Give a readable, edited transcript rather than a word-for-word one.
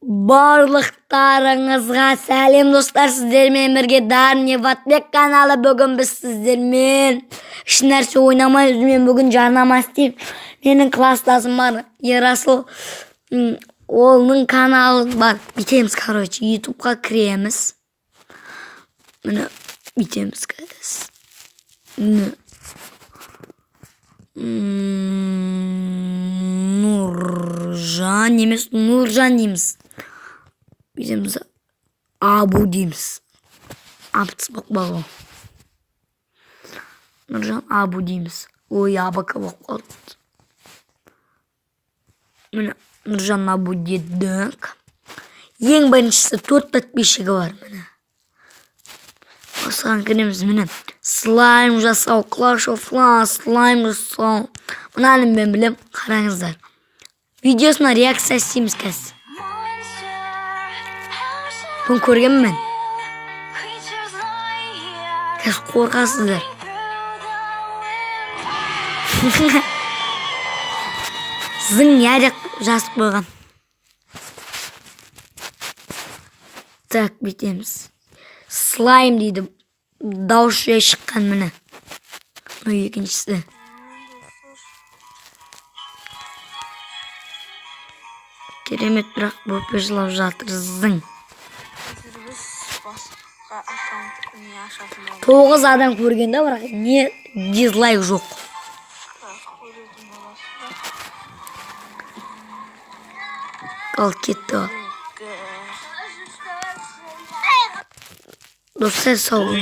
Барлықтарыңызға сәлем, достар! Сіздермен бірге Дарын Еватбек каналы. Бүгін біз сіздермен ешнәрсе ойнамаймыз. Мен бүгін жарнама істеймін. Менің класстасым бар, Ерасыл, оның каналы бар. Бүйтеміз, короче, Ютубқа кіреміз. Міне, бүйтеміз қазір. Міне. Нұржан емес, Нұржан дейміз. Бүйтеміз, Абу дейміз. Абыц болып қалды ғой. Нұржан Абу дейміз. Ой, Абака болып қалды. Міне, Нұржан Абу дедік. Ең біріншісі, төрт подписчигі бар, міне. Осыған кіреміз, міне. Слайм жасау, Clash of Clans, слайм жасау. Мынаны мен білем, қараңыздар. Видеосына реакция істейміз қазір. Бұны көргенмін мен. Қазір қорқасыздар. Зың я деп жазып қойған. Так, бүйтеміз. Слайм дейді. Дауыс жай шыққан, міне. Мынау екіншісі. Керемет, бірақ бөпе жылап жатыр, зың. Қазір біз басқа аккаунт не ашатын боламыз. Тоғыз адам көрген да, бірақ не дизлайк жоқ. Так, көретін боласыздар. Ал кетті. Г- Достар, сау болыңыз.